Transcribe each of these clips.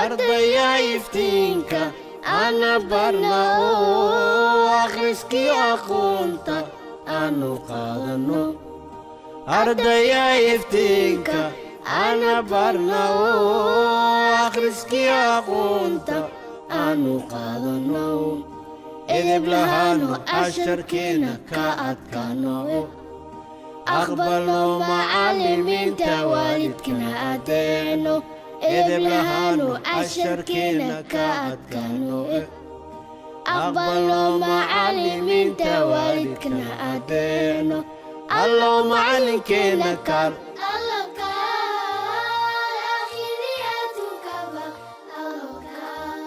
Ardaya iftiinka ana barna oo akhriskii aqoonta aanu qaadano. Ardaya iftiinka ana barna oo akhriskii aqoonta aanu qaadano, edeb lahaano, casharkeena ka adkaano, aqbalno macallimiinta, waalidkana adeeno. Edeb lahaano, casharkeena ka adkaano, Aqbalno macallimiinta, waalidkana adeeno. Allow macallinkeena kaal. Allow kaal, aakhiriyo adduunkaba allow kaal.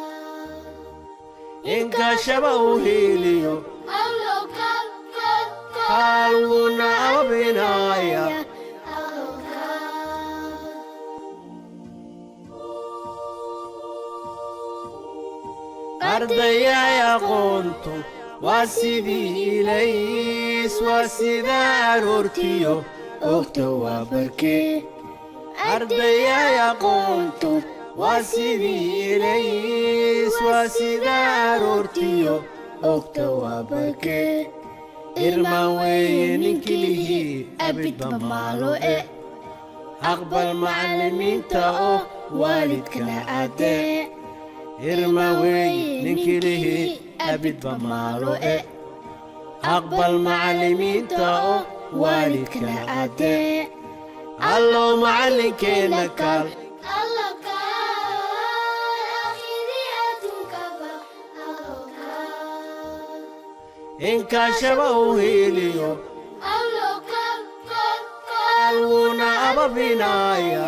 Inkaashaba u hiiliyo. Allow kaal, kaal, kaal. Kaal wuuna ababinaaya. Allow kaal. Ardayay aqoontu waa sidii ilays, waa sida aroortiyo ogta waa barkee. Ardayay aqoontu waa sidii ilays, waa sida aroortiyo ogta waa barkee. Irmaan weeye ninkilihii abidba maalo e. Aqbal macallimiinta oo waalidkana adee. Irmaan weeye ninkilihii abidba maalo e. Aqbal macallimiinta oo waalidkana adee. Allow macallinkeena kaal. Allow kaal, aakhiriyo adduunkaba allow kaal. Inkaashaba u hiiliyo. Allow kaal, kaal, kaal. Wuuna ababinaaya.